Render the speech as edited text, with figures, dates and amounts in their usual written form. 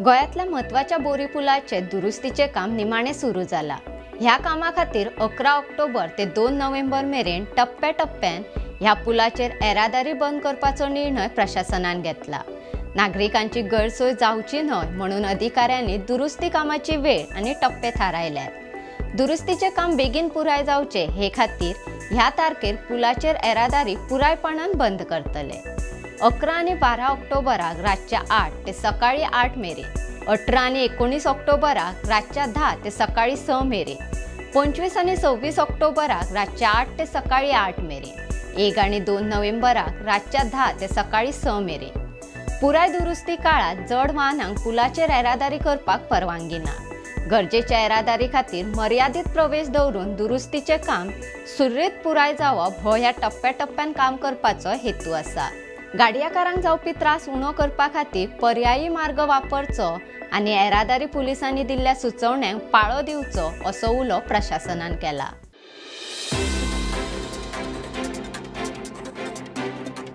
गोंयांतल्या म्हत्वाच्या बोरी पुलाचे दुरुस्तीचें काम निमाणें सुरू जाला. ह्या कामा खातीर 11 ऑक्टोबर ते 2 नोव्हेंबर मेरेन टप्प्या टप्प्यान ह्या पुलाचेर येरादारी बंद करपाचो निर्णय प्रशासनान घेतला. नागरिकांची गैरसोय जावची न्हय म्हणून अधिकाऱ्यांनी दुरुस्ती कामाची वेळ आनी टप्पे थारायल्यात. दुरुस्तीचें काम बेगीन पुराय जावचें हे खातीर ह्या तारखेर पुलाचेर येरादारी पुरायपणान बंद करतले. 11 आनी 12 ऑक्टोबराक रातच्या 8 ते सकाळी 8 मेरेन, 18 आनी 19 ऑक्टोबराक रातच्या 10 ते सकाळी 6 मेरेन, 25 आनी 26 ऑक्टोबराक रातच्या 8 ते सकाळी 8 मेरेन, 1 आनी 2 नोव्हेंबराक रातच्या 10 ते सकाळी 6 मेरेन. पुराय दुरुस्ती काळात जड वाहनांक पुलाचेर येरादारी करपाक परवानगी ना. गरजेच्या येरादारी खातीर मर्यादीत प्रवेश दवरून दुरुस्तीचें काम सुरळीत पुराय जावप हो ह्या टप्प्या टप्प्यान काम करपाचो हेतू आसा. गाडयेकारांक जावपी त्रास उणो करपा खातीर पर्यायी मार्ग वापरचो आनी येरादारी पुलिसांनी दिल्ल्या सुचोवण्यांक पाळो दिवचो असो उलो प्रशासनान केला.